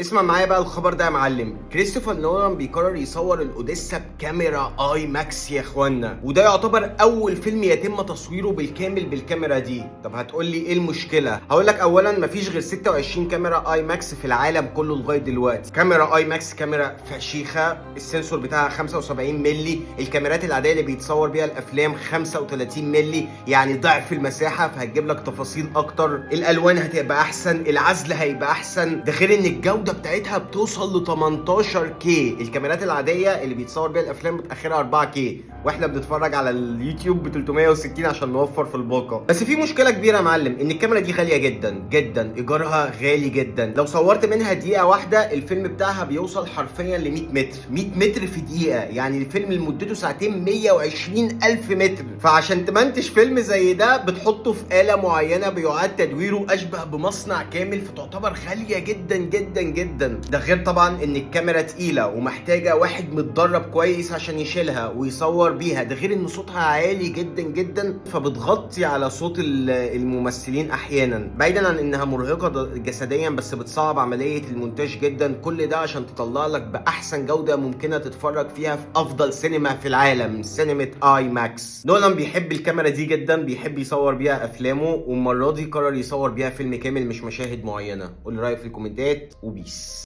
اسمع معايا بقى الخبر ده يا معلم. كريستوفر نولان بيقرر يصور الاوديسا بكاميرا IMAX يا اخوانا، وده يعتبر اول فيلم يتم تصويره بالكامل بالكاميرا دي. طب هتقول لي ايه المشكله؟ هقول لك اولا مفيش غير 26 كاميرا IMAX في العالم كله لغاية دلوقتي. كاميرا IMAX كاميرا فشيخه، ال sensor بتاعها 75 مللي، الكاميرات العادية اللي بيتصور بيها الافلام 35 مللي، يعني ضعف المساحه، فهتجيب لك تفاصيل اكتر، الالوان هتبقى احسن، العزل هيبقى احسن. ده غير ان الجودة بتاعتها بتوصل ل 18 K. الكاميرات العادية اللي بيتصور بيها الافلام اخرها 4 K، واحنا بنتفرج على اليوتيوب ب 360 عشان نوفر في الباقه. بس في مشكلة كبيرة يا معلم، ان الكاميرا دي غالية جدا جدا، ايجارها غالي جدا. لو صورت منها دقيقة واحدة الفيلم بتاعها بيوصل حرفيا ل 100 متر، 100 متر في دقيقه، يعني الفيلم اللي مدته ساعتين 120 الف متر. فعشان تمنتج فيلم زي ده بتحطه في آلة معينة بيعاد تدويره اشبه بمصنع كامل، فتعتبر غالية جدا جدا جدا. ده غير طبعا ان الكاميرا تقيلة ومحتاجة واحد متدرب كويس عشان يشيلها ويصور بيها، ده غير ان صوتها عالي جدا جدا فبتغطي على صوت الممثلين احيانا. بعيدا عن انها مرهقة جسديا، بس بتصعب عملية المونتاج جدا. كل ده عشان تطلع لك باحسن جوده ممكنة تتفرج فيها في افضل سينما في العالم، سينما IMAX. نولان بيحب الكاميرا دي جدا، بيحب يصور بيها افلامه، والمرة دي قرر يصور بيها فيلم كامل مش مشاهد معينة. قول لي رايك في الكومنتات و peace.